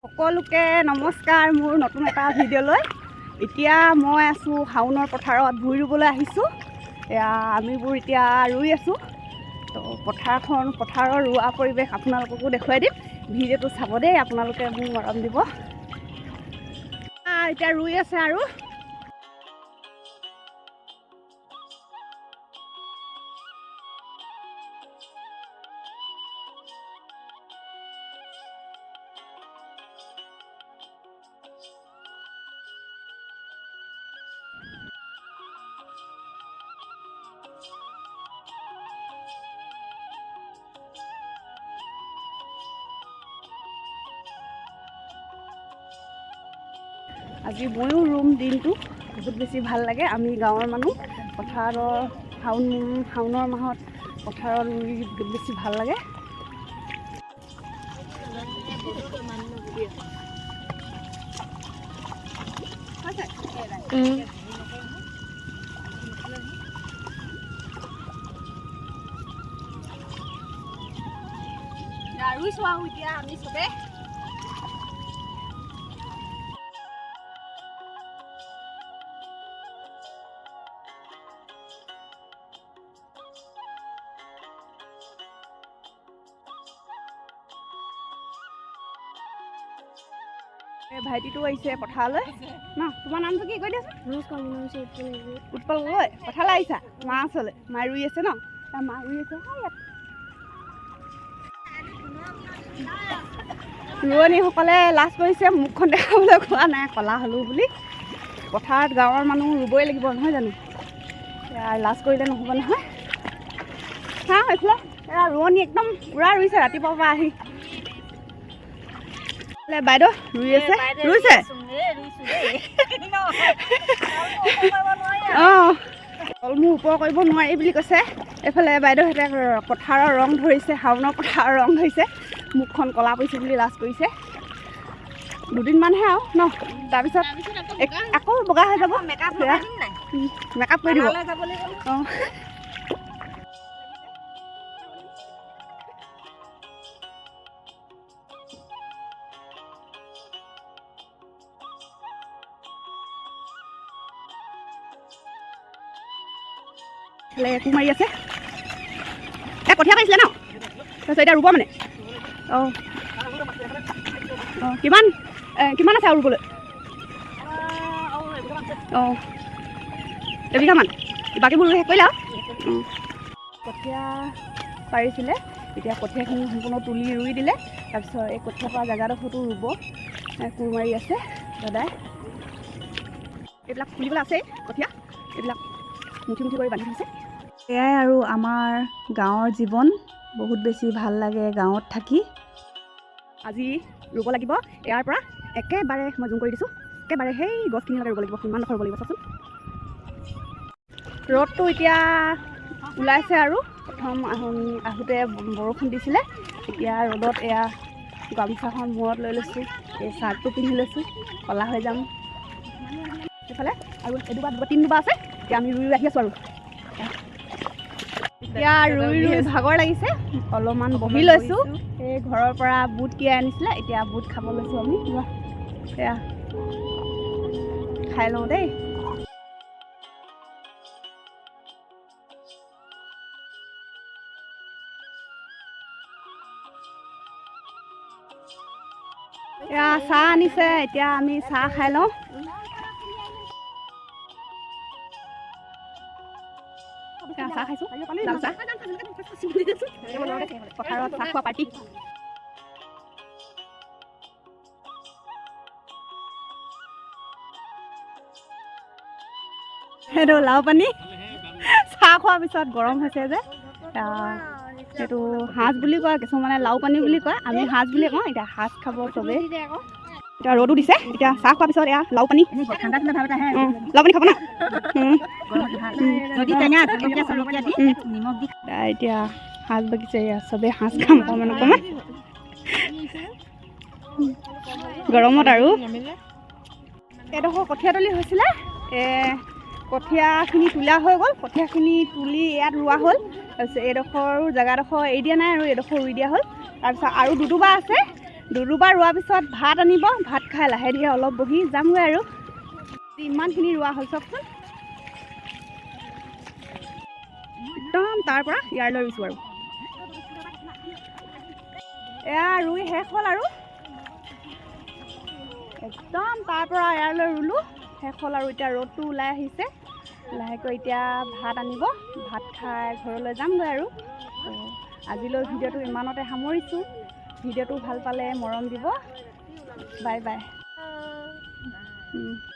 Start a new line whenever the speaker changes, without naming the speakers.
সকলোকে নমস্কাৰ। মোৰ নতুন এটা ভিডিঅ'লৈ। এতিয়া মই আছোঁ শাওনৰ পথাৰত, ভূঁই ৰুবলৈ আহিছোঁ। এয়া আমিবোৰ এতিয়া ৰুই আছোঁ। তো পথাৰখন, পথাৰৰ ৰোৱা পৰিৱেশ আপোনালোককো দেখুৱাই দিম। ভিডিঅ'টো চাব দেই আপোনালোকে, মোক মৰম দিব। এতিয়া ৰুই আছে আৰু আজি ময়ো ৰুম দিনটো। বহুত বেছি ভাল লাগে। আমি গাঁৱৰ মানুহ, পথাৰৰ শাওনৰ মাহত পথাৰত ৰুই বহুত বেছি ভাল লাগে। ৰুইছোঁ আৰু এতিয়া আমি চবে। এই ভাইটিটো আহিছে পথাৰলৈ ন? তোমাৰ নামটো কি কৈ দিয়াচোন।
নমস্কাৰ, মোৰ নাম হৈছে উৎপল গগৈ।
উৎপল গগৈ, পথাৰলৈ আহিছা মা ওচৰলৈ? মা ৰুই আছে ন? তাৰ মা ৰুই আছে। হাই, ইয়াত ৰোৱনীসকলে লাজ কৰিছে, মুখখন দেখাবলৈ কোৱা নাই, ক'লা হ'লো বুলি। পথাৰত গাঁৱৰ মানুহ ৰুবই লাগিব, নহয় জানো? এয়া লাজ কৰিলে নহ'ব নহয়। চাওঁ এইফালে, এয়া ৰোৱনী একদম পূৰা ৰুইছে ৰাতিপুৱাৰ পৰা আহি। এইফালে বাইদেউ ৰুই আছে, ৰুইছে। অঁ, তলমূৰ ওপৰ কৰিব নোৱাৰি বুলি কৈছে। এইফালে বাইদেউহঁতে পথাৰৰ ৰং ধৰিছে, শাওনৰ পথাৰৰ ৰং ধৰিছে। মুখখন ক'লা পৰিছে বুলি লাজ কৰিছে। দুদিনমানহে আৰু ন, তাৰপিছত আকৌ বগা হৈ যাব। মেকআপ কৰি দিব। অঁ, এইফালে কোৰ মাৰি আছে। এই কঠীয়া পাৰিছিলে ন? তাৰপিছত এতিয়া ৰুব মানে। অঁ অঁ কিমান আছে আৰু ৰুবলৈ? অঁ, এবিঘামান। বাকীবোৰ ৰুই শেষ কৰিলে আৰু। অঁ, কঠীয়া পাৰিছিলে, এতিয়া কঠীয়াখিনি সম্পূৰ্ণ তুলি ৰুই দিলে। তাৰপিছত এই কঠীয়া পৰা জেগাডোখৰতো ৰুব। কোৰ মাৰি আছে দাদাই। এইবিলাক খুলিবলৈ আছেই কঠীয়া, এইবিলাক মুঠি মুঠি কৰি বান্ধি থৈছে। এয়াই আৰু আমাৰ গাঁৱৰ জীৱন। বহুত বেছি ভাল লাগে গাঁৱত থাকি। আজি ৰুব লাগিব ইয়াৰ পৰা একেবাৰে, মই জুম কৰি দিছোঁ, একেবাৰে সেই গছখিনিলৈকে ৰুব লাগিব। কিমানডোখৰ ৰুব লাগিব চাওকচোন। ৰ'দটো এতিয়া ওলাইছে আৰু প্ৰথম আহোঁতে বৰষুণ দিছিলে। এতিয়া ৰ'দত এয়া গামোচাখন মূৰত লৈ লৈছোঁ, এই চাৰ্টটো পিন্ধি লৈছোঁ, ক'লা হৈ যাম। এইফালে আৰু এডোবা, দুবা, তিনিডোবা আছে। এতিয়া আমি ৰুই আহি আছোঁ আৰু এতিয়া ৰুই ৰুই ভাগৰ লাগিছে, অলপমান বহি লৈছোঁ। এই ঘৰৰ পৰা বুট তিয়াই আনিছিলে, এতিয়া বুট খাব লৈছোঁ আমি। যোৱা, এয়া খাই লওঁ দেই। এয়া চাহ আনিছে, এতিয়া আমি চাহ খাই লওঁ। এয়া চাহ খাইছোঁ, লাল চাহ। পথাৰত চাহ খোৱা পাৰ্টি। সেইটো লাও পানী। চাহ খোৱাৰ পিছত গৰম হৈছে যে, সেইটো সাজ বুলি কয়, কিছুমানে লাও পানী বুলি কয়, আমি সাজ বুলি কওঁ। এতিয়া সাজ খাব চবেই। এতিয়া ৰ'দো দিছে। এতিয়া চাহ খোৱাৰ পিছত এয়া লাও পানী।
ঠাণ্ডা ঠাণ্ডা ভাৱ এটা আহে।
অঁ, লাও পানী খাব ন?
যদি টেঙা জলকীয়া চলকীয়া দি নিমখ দি।
এতিয়া সাজ বাগিছে, এয়া চবেই সাজ খাম অকণমান অকণমান গৰমত। আৰু এইডোখৰ কঠীয়াতলি হৈছিলে, কঠীয়াখিনি তোলা হৈ গ'ল। কঠীয়াখিনি তুলি ইয়াত ৰোৱা হ'ল। তাৰপিছত এইডোখৰো জেগাডোখৰ এৰি দিয়া নাই আৰু এইডোখৰ ৰুই দিয়া হ'ল। তাৰপিছত আৰু দুডোবা আছে। দুবাৰ ৰোৱাৰ পিছত ভাত আনিব, ভাত খাই লাহে ধীৰে অলপ বহি যামগৈ আৰু। ইমানখিনি ৰোৱা হ'ল, চাওকচোন। একদম তাৰ পৰা ইয়ালৈ ৰুইছোঁ আৰু। এয়া ৰুই শেষ হ'ল আৰু। একদম তাৰ পৰা ইয়ালৈ ৰুলোঁ, শেষ হ'ল আৰু। এতিয়া ৰ'দটো ওলাই আহিছে লাহেকৈ। এতিয়া ভাত আনিব, ভাত খাই ঘৰলৈ যামগৈ আৰু। তো আজিলৈ ভিডিঅ'টো ইমানতে সামৰিছোঁ। ভিডিঅ'টো ভাল পালে মৰম দিব। Bye bye.